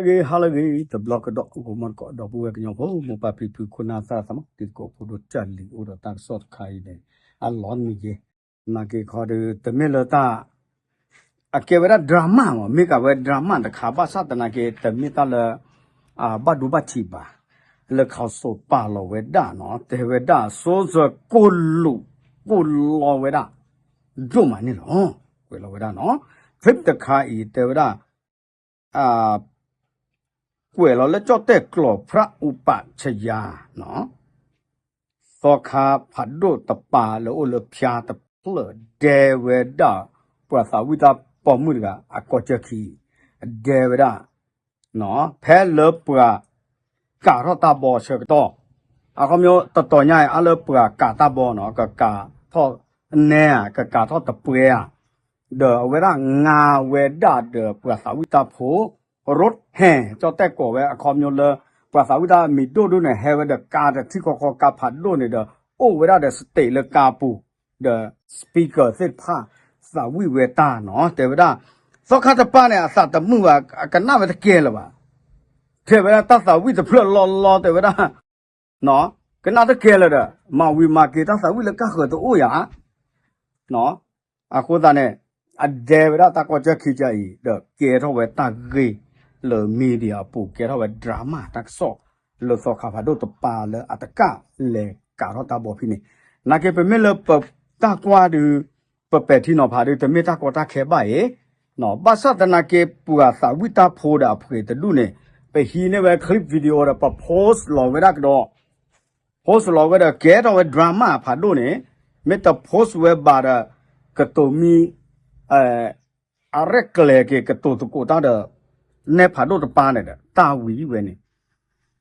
ဂ့ၤဟါလၢအဂ့ၤ တဘျီကဒီး ဂီၤမီတကိး ဒီပုၢ်ဝဲၢ်ကညီဖိ မိၢ်ပၢ်ဖံဖု ခိၣ်နၢ်သရၣ်သမါ တံၤသကိးဖိဒိၣ် ကၢ်လံၤ အိၣ်ဒီးတၢ်ကစီၣ်တခါအံၤန့ၣ် အလီၤနံၤယဲ နာ်က့ခီဒီး တမ့ၢ်လၢတၢ် အကဲဝဲဒၣ် drama မ့ၢ် မ့ၢ်ကးဝဲ drama တခါ ဘၣ်ဆၣ်သနာ်က့ တမ့ၢ်တၢ်လၢ အဘၣ်ဒိဘၣ်ထံးဘၣ် လၢ council ပာ်လီၤဝဲဒၣ်နီၤ တဲဝဲဒၣ် စိစၢၤကိၢ်လူး ကိၢ်လီဝဲဒၣ် ဒိၣ်မးန့ၣ်လီၤ. ကွဲးလီၤဝဲဒၣ်နီၤ clip တခါအံၤ တဲဝဲဒၣ် ကွဲးလီၤလၢကၠီၣ်တဲၣ်ကျိာ် ဖြၣ်အူပာ်ဆယါ သီခါဖးဒိၣ်တပၤလၢအိၣ်လၢဖၠါတဖျၢၣ် ဒဲဝဲဒၣ် ပှၤသးဝံၣ်တၢ်ပိာ်မုၣ်တဂၤ အကီၢ်ကၠၢၢ်ခံ ဒဲဝဲဒၣ် ဖဲလၢပှၤ ကးထီၣ်တၢ်ဘီဆၢကတီၢ် အခီပညီတတီၤညါအံၤ အါလၢပှၤကးတၢ်ဘီနီၤ ကကးထီၣ်နဲဧါ ကကးထီၣ်တပွဲဧါ ဒီးအဝဲဒၣ်ငါဝဲဒၣ်ဒီးပှၤသးဝံၣ်တၢ်ဖိ ရိးဟဲ ကၠီၣ်တဲၣ်ကိးဝဲ အခီပညီလၢ ပှၤသးဝံၣ်တၢ်မံၤဒိၣ်ဒိၣ်န့ၣ် ဟဲဝဲဒီးကါတထံၣ်ခီခီ ကါဖးဒိၣ်န့ၣ်ဒီး အိၣ်ဝဲဒၣ်ဒီး stage လၢကါပူၤ ဒီး speaker သ့ၣ်တဖၣ် သးဝံၣ်ဝဲတၢ်နီၤ တဲဝဲဒၣ် သီခါတပၤန့ၣ် အသးတမုာ်ဘၣ် အကနၣ်ဝဲတကဲလၢၤဘၣ် တဲဝဲဒၣ်တၢ်သးဝံၣ်တဖျၢၣ်လီၤလီၤ တဲဝဲဒၣ် ကနၣ်တကဲလၢၤဒီး မၤဝံၤမၤက့ၤတၢ်သးဝံၣ်လၢကါဃၢၤတအိၣ်ယၤ အဃိသတးန့ၣ် အဒဲဝဲဒၣ်တၢ်ကီၢ်ကၠၢၢ်ခံကၢအံၤ ဒီးကဲထီၣ်ဝဲတၢ်ဂ့ၢ်လၢ media အပူၤ ကဲထီၣ်ဝဲ drama တၢ်ကစီၣ် လၢသီခါဖးဒိၣ်တပၤလၢအတကၣ်လဲၤကးထီၣ်တၢ်ဘီဖဲန့ၣ် နာ်က့ပမ့ၢ်လၢပတၢ်ကွၢ်ဒီး ပပဲာ်ထံနီၤဖးဒီး တမ့ၢ်တၢ်ကီတၢ်ခဲဘၣ်အံၤ ဘၣ်ဆၣ်သနာ်က့ ပှၤသးဝံၣ်တၢ်ဖိဒီးအပှ့ၤတဒူၣ်န့ၣ် ပဟံးန့ၢ်ဝဲ clip video ဒီး ပ post လီၤဝဲဒၣ်ကဒီး post လီၤဝဲဒီးကဲထီၣ်ဝဲ drama ဖးဒိၣ်န့ၣ် မ့ၢ်တ post ဝဲဘၣ်ဒီး ကတိၤမံ အရဲၣ်ကျဲၤက့ၤကတိၤသကိးတၢ်ဒီး နဲဖးဒိၣ်တပၤန့ၣ်ဒီး တၢ်ဝံၤဝဲန့ၣ်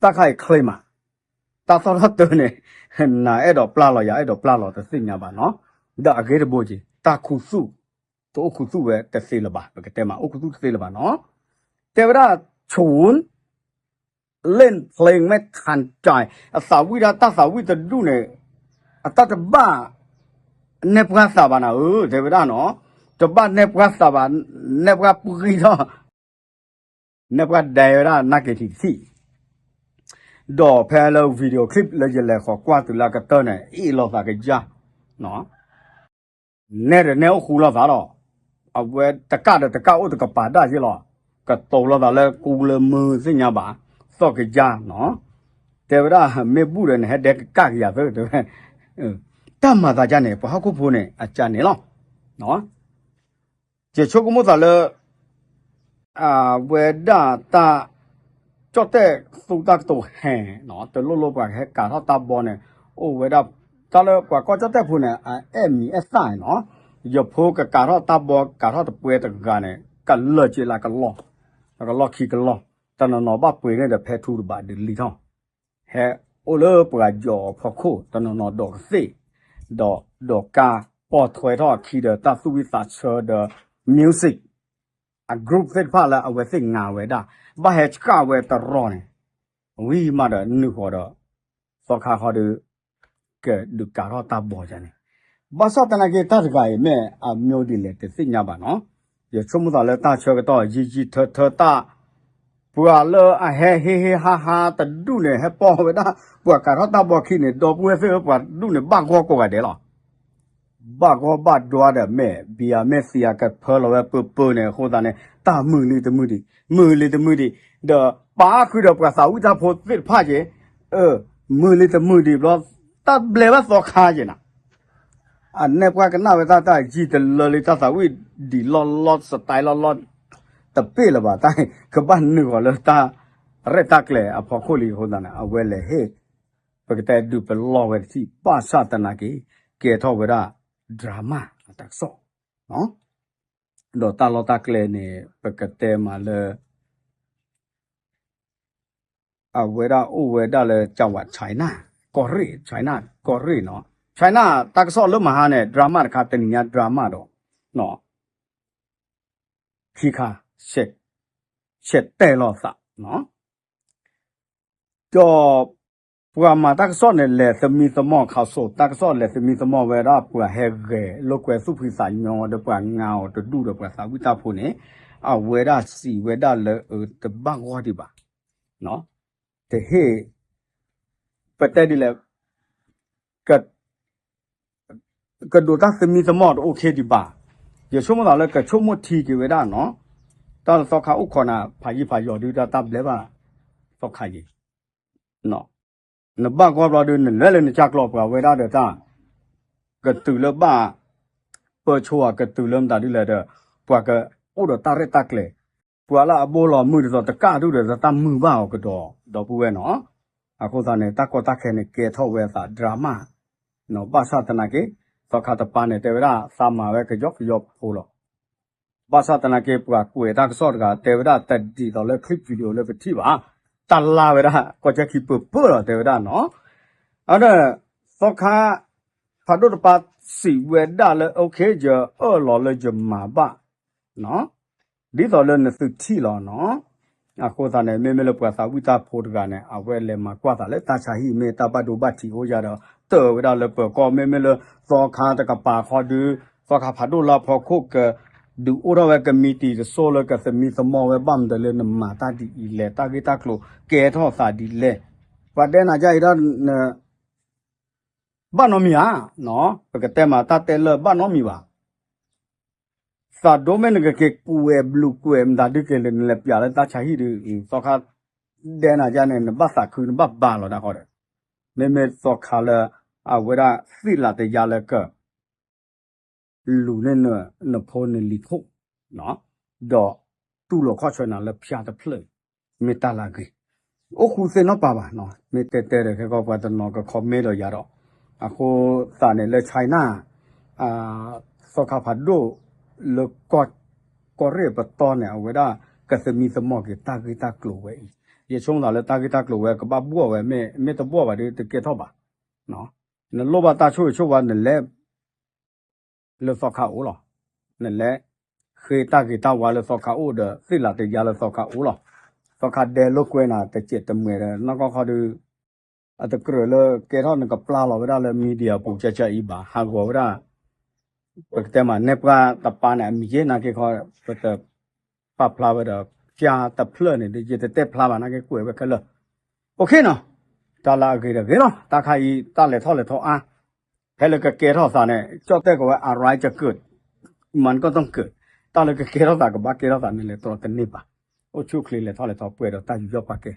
တၢ်ခါအံၤချ့မး တၢ်သီၣ်ထီၣ်တၢ်န့ၣ် နၤအဲၣ်ဒိးပျၢ်လီၤ ယၤအဲၣ်ဒိးပျၢ်လီၤတသ့ၣ်ညါဘၣ်နီၤ ဒီးအဂ့ၤတဘိက့ၤ တၢ်ခူသူၣ် တအိၣ်ခူသူၣ်ဝဲတသ့လၢၤဘၣ် ပကတဲမး အိၣ်ခူသူၣ်တသ့လၢၤဘၣ်နီၤ တဲဝဲဒၣ် ချို เล่นเพลงไม่ทันใจ အသးဝံၣ်ဒၣ်တၢ်သးဝံၣ်တဒူၣ်န့ၣ် အတၢ်တဘၣ် နဲပှၤသးဘၣ်နၤဧၢ တဲဝဲဒၣ်နီၤ တဘၣ်နဲပှၤသးဘၣ် နဲပှၤပှံထီၣ် နဲပှၤဒဲဝဲဒၣ်နၢ်က့ၤထံးတထံၣ် ဒီးဖဲလၢ video clip လၢယလဲၤဃီၤကွၢ်တုၤလၢအကတၢၢ်န့ၣ် အ့ၣ်လိာ်သးကယါ နဲဒီးနဲအိၣ်ဃူလိာ်သးလီၤ. အဝဲတကးဒီးတကးအိၣ်တကပၤဒၣ်ယ့ၢ်လီၤ. ကတိၤလိာ်သးလၢကူလၢမုၢ်သ့ၣ်ညါဘၣ်, သီၣ်ကယါနီၤ. တဲဝဲဒၣ် မ့ၢ်ဘူၣ်ဒီးနဟဲဒဲကကၢ်ကယၤသၢ တဲဝဲ, တၢ်မၤသးဒ်န့ၣ် ပှၤဟီၣ်ခိၣ်ဖိန့ၣ် အကၢ်န့ၣ်လီၤ. ယဆိကမိၣ်သးလၢ အဝဲဒၣ်တၢ် ကၠီၣ်တဲၣ်သူတၢ်ကတိၤဟဲနီၤ, တလိၣ်လိၣ်ပှၤကဟဲကးထီၣ်တၢ်ဘီန့ၣ် အိၣ်ဝဲဒၣ် တၢ်လၢပှၤကီၢ်ကၠီၣ်တဲၣ်ဖိန့ၣ် အအဲၣ်မံၤအဲၣ်သၣ်နီၤ, ယဖိကကးထီၣ်တၢ်ဘီ ကးထီၣ်တပွဲတဂၤန့ၣ် ကလၢာ်က့ၤလၢကလီၢ်, ကလီၢ်ခံကလီၢ်, တနီၤနီၤဘၣ်ပှ့ၤန့ၣ်ဒီးဖဲထူတဘၣ်ဒုးလံထီၣ် ဟဲအိၣ်လၢပှၤယီၤအဖီခိၣ် တနီၤနီၤဒိးကသ့ၣ်, ဒီးဒိးကါပိာ်ထွဲထီၣ်အခံဒီးတၢ်သူၣ်ဝံၣ်သးဆၢဒီး music အ group သ့ၣ်တဖၣ်လၢအဝဲသ့ၣ်ငါဝဲဒၣ်, ဘၣ်ဟဲဆှၣ်ဝဲတရီန့ၣ်, ဝံၤမးဒီးနုာ်ဃီၤဒီး သီခါဃီဒီး ကဒုးကးထီၣ်တၢ်ဘီန့ၣ်, ဘၣ်ဆၣ်သနာ်က့တၢ်တဂၤအံၤ မ့ၢ်အမံၤဒ်လဲၣ်တသ့ၣ်ညါဘၣ်နီၤ, ယဆိကမိၣ်သးလၢတၢ်ဆၢကတီၢ်ယံာ်ယံာ်ထၢထၢတၢ် ပှၤလၢအဟဲဟ့ၣ်ဟ့ၣ်ဟါဟါတဒူၣ်န့ၣ် ဟဲပိာ်ဝဲဒၣ် ပှၤကးထီၣ်တၢ်ဘီခံန့ၣ် ဒီပုၢ်ဝဲၢ်သ့ၣ်ဧၢ ပှၤတဒူၣ်န့ၣ် ဘၣ်ဂီၢ်ကိးဂၤဒဲးလီၤ. ဘၣ်ဂီၢ်ဘၣ်ဒွါဒီး မ့ၢ်ဘံယၤမ့ၢ်သံယၤကဖၢလီၤဝဲပၢပၢန့ၣ် အဃိသတးန့ၣ် တၢ်မုာ်လံတမုာ်ဒံး, မုာ်လံတမုာ်ဒံး, ဒီးပာ်ဃုာ်ဒီးပှၤသးဝံၣ်တၢ်ဖိသ့ၣ်တဖၣ်က့ၤ, မုာ်လံတမုာ်ဒံးဘျီ, တၢ်ဘျဲးဘၣ်သီခါက့ၤနၤ အနဲပှၤကနၣ်ဝဲတၢ်တၢ်ယံာ်တလၢလံ တၢ်သးဝံၣ်ဒံးလီၢ်လီၢ် style လီၢ်လီၢ် တပ့ၢ်လၢၤဘၣ်, တၢ်ကဘၣ်နုာ်ဃီၤလၢတၢ်ရဲၣ်တၢ်ကျဲၤအဖီခိၣ်လံအဃိသတးန့ၣ် အဝဲလဲၤဟ့ၣ် ပကတဲဒုးပလီၢ်ဝဲတထံၣ် ဘၣ်ဆၣ်သနာ်က့ ကဲထီၣ်ဝဲဒၣ် drama အတၢ်ကစီၣ် ဒီးတၢ်လီၢ်တၢ်ကျဲန့ၣ် ပကတဲမးလၢ အဝဲဒၣ်အိၣ်ဝဲဒၣ်လၢ ကၠဝး China ကီၢ်ရ့ၣ် China ကီၢ်ရ့ၣ်နီၤ, China တၢ်ကစီၣ်လၢမဟါန့ၣ် drama တခါ တနံၤညါ drama ဒီး ခံခါ ဆဲးတဲာ်လိာ်သးနီၤ, ဒီးပှၤမၤတၢ်ကစီၣ်န့ၣ် လဲၤသမံသမိး ခးစိးတၢ်ကစီၣ် လဲၤသမံသမိးဝဲဒၣ် ပှၤဟဲဂဲၤလိာ်ကွဲသူၣ်ဖှံသးညီဒီးပှၤငါအီၤတဒူၣ်ဒီးပှၤသးဝံၣ်တၢ်ဖိန့ၣ် အဝဲဒၣ်စံးဝဲဒၣ်လၢအတဘၣ်ဂီၢ်ဒံးဘၣ်, တဟ့ၣ် ပတဲဒ်လဲၣ် ကဒိးတၢ်သမံသမိးတအိၣ်ခ့ဒံးဘၣ်. ယဆိကမိၣ်သးလၢကဆိကမိၣ်ထံက့ၤဝဲဒၣ်နီၤ, တၢ်လၢသီခါအိၣ်ခိးနၤ ဖးယံာ်ဖးယီၤဒုး တၢ်တၢ်ဘျဲဘၣ် သီခါယံာ် နဘၣ်ဂီၢ်ဘျီဒုး နလဲၤလၢနကၢ်ကျီၢ်ပှၤဝဲဒၣ်ဒီးတၢ် ကတုၤလၢဘၣ် ပၢဆိဧါ ကတုၤလၢမတၤဒ်လဲၣ်ဒီး ပှၤကအိၣ်ဒီးတၢ်ရဲၣ်တၢ်ကျဲၤ, ပှၤလၢအဘိလီၤမုၢ်ဒ်သိးတကၣ်ဒုၣ်ဒီးတၢ်မုာ်ဘၣ်အီၤကဒီး ဒီပုၢ်ဝဲၢ်နီၤ. အဃိသတးန့ၣ် တၢ်ကီတၢ်ခဲန့ၣ် ကဲထီၣ်ဝဲအသး drama နီၤ, ဘၣ်ဆၣ်သနာ်က့ သီခါတပၤန့ၣ် တဲဝဲဒၣ်သးမၤဝဲကယီကယီဖိလီၤ. ဘၣ်ဆၣ်သနာ်က့ ပှၤကွဲးတၢ်ကစီၣ်တဂၤ တဲဝဲဒၣ်တဒ်သိးလၢ clip video လၢပထံၣ်ဘၣ်, တၢ်လါဝဲဒၣ် ကီၢ်ကၠၢခံပၢၢ်ပၢၢ်လီၤ တဲဝဲဒၣ်နီၤ. အဒီး သီခါ ဖးဒိၣ်တပၤစံးဝဲဒၣ်လၢ okay ယအၢၣ်လီၤလၢယမၤဘၣ် ဒ်သိးလၢနသုထံၣ်လီၤနီၤ. အဃိသတးန့ၣ် မ့မ့ၢ်လၢပှၤသးဝံၣ်တၢ်ဖိတဂၤန့ၣ် အဝဲလဲၤမၤကွၢ်သးလၢတၢ်ဆါဟံၣ် မ့ၢ်တၢ်ဘၣ်ဒိဘၣ်ထံးအိၣ်ယၤဒီး တၢၢ်ဝဲဒၣ်လၢပၢၤကီၢ် မ့မ့ၢ်လၢသီခါတကပၤဃီဒုး သီခါဖးဒိၣ်လၢအဖီခိၣ်က ဒုးအိၣ်ထီၣ်ဝဲကမံးတံာ်တစိၢ်လၢကသမံသမိးဝဲ ဘၣ်မနုၤလဲၣ် နမၤတၢ်ဒ်အံၤလဲၣ် တၢ်ဂ့ၢ်တၢ်ကျိၤကဲထီၣ်သးဒ်လဲၣ်. ပှၤဒဲနၤယါအံၤဒီး ဘၣ်နီတမံၤဧါ, ပကတဲမးတၢ်တဲလၢဘၣ်နီတမံၤဘၣ်. သးဒိမ့ၢ်နကက့ၤကွဲးဘျုးကွဲးမတၤဒုးက့ၤလၢနလဲၤပျးလၢတၢ်ဆါဟံၣ်ဒုး သီခါဒဲနၤယါန့ၣ် နဘၣ်သးခုနဘၣ်ဘါလီၤဒၣ်ဃီဒီး မ့မ့ၢ်သီခါလၢ အဝဲဒၣ်သ့ၣ်လးတယါလၢက လူၤန့ၢ်နဖိနလံၤခိၣ် ဒီးတူၢ်လိာ်ခီၣ်ဆၢနၤလၢဖၠါတဖျၢၣ်အံၤ မ့ၢ်တၢ်လၢအဂ့ၤ အိၣ်ဃူသ့ၣ်နီၣ်ပာ်ဘၣ်နီၤ မ့ၢ်တဲတဲဒီး ခဲကီၢ်ပှၤတနီၤက comment ဒီးယၤဒီး အဃိသတးန့ၣ်လၢ China သီခါဖးဒိၣ်လၢ ကီၢ်ရ့ၣ်ပတီၢ်န့ၣ် အဝဲဒၣ်ကသမံသမိးက့ၤတၢ်ဂ့ၢ်တၢ်ကျိၤဝဲအံၤ ယဆိကမိၣ်သးလၢတၢ်ဂ့ၢ်တၢ်ကျိၤဝဲကဘၣ်ဘှီၣ်ဝဲ မ့ၢ်တဘှီၣ်ဘၣ်ဒီးတကဲထီၣ်ဘၣ် နလိၣ်ဘၣ်တၢ်ဆိၣ်ဂ့ၤဆိၣ်ဝါနလဲၤ လၢသီခါအိၣ်လီၤ. နလဲၤ ဃ့တၢ်ဂ့ၤတၢ်ဝါလၢသီခါအိၣ်ဒီး သ့ၣ်လးတယါလၢသီခါအိၣ်လီၤ. သီခါဒဲလိာ်ကွဲနၤတစဲးတမှဲၤဒီး နီၢ်ကီၢ်ခီဒုး အတကြၢးလၢကဲထီၣ်နကပျၢ်လီၤဝဲဒၣ်လၢ media ပူၤကၠၢကၠၢအံၤဘၣ် ဟးဂီၤဝဲဒၣ် ပကတဲမး နဲပှၤတပၤန့ၣ် အမံၤယ့ၢ်နာ်က့ခီ ပတပာ်ဖျါဝဲဒီး ဖၠါတဖျၢၣ်န့ၣ် ယတတဲဖျါဘၣ်နာ်က့ကွဲးဝဲခဲလၢာ် OK နီၤ တၢ်လၢအဂ့ၤတဂ့ၤလီၤ တၢ်ခါအံၤ တၢ်လဲၤထီၣ်လဲၤထီအါ ဖဲလၢကကဲထီၣ်သးန့ၣ် ကၠီၣ်တဲၣ်ကဝဲ အရၢကၢၣ် မၤကီၢ်တၢ်ကၢၣ် တၢ်လၢကကဲထီၣ်သးကဘၣ်ကဲထီၣ်သးန့ၣ်လဲၤတြီတန့ၢ်ဘၣ် အိၣ်ဆူၣ်အိၣ်ချ့လဲၤထီၣ်လဲၤထီပှဲၤဒီးတၢ်ယူးယီၣ်ပာ်ကဲ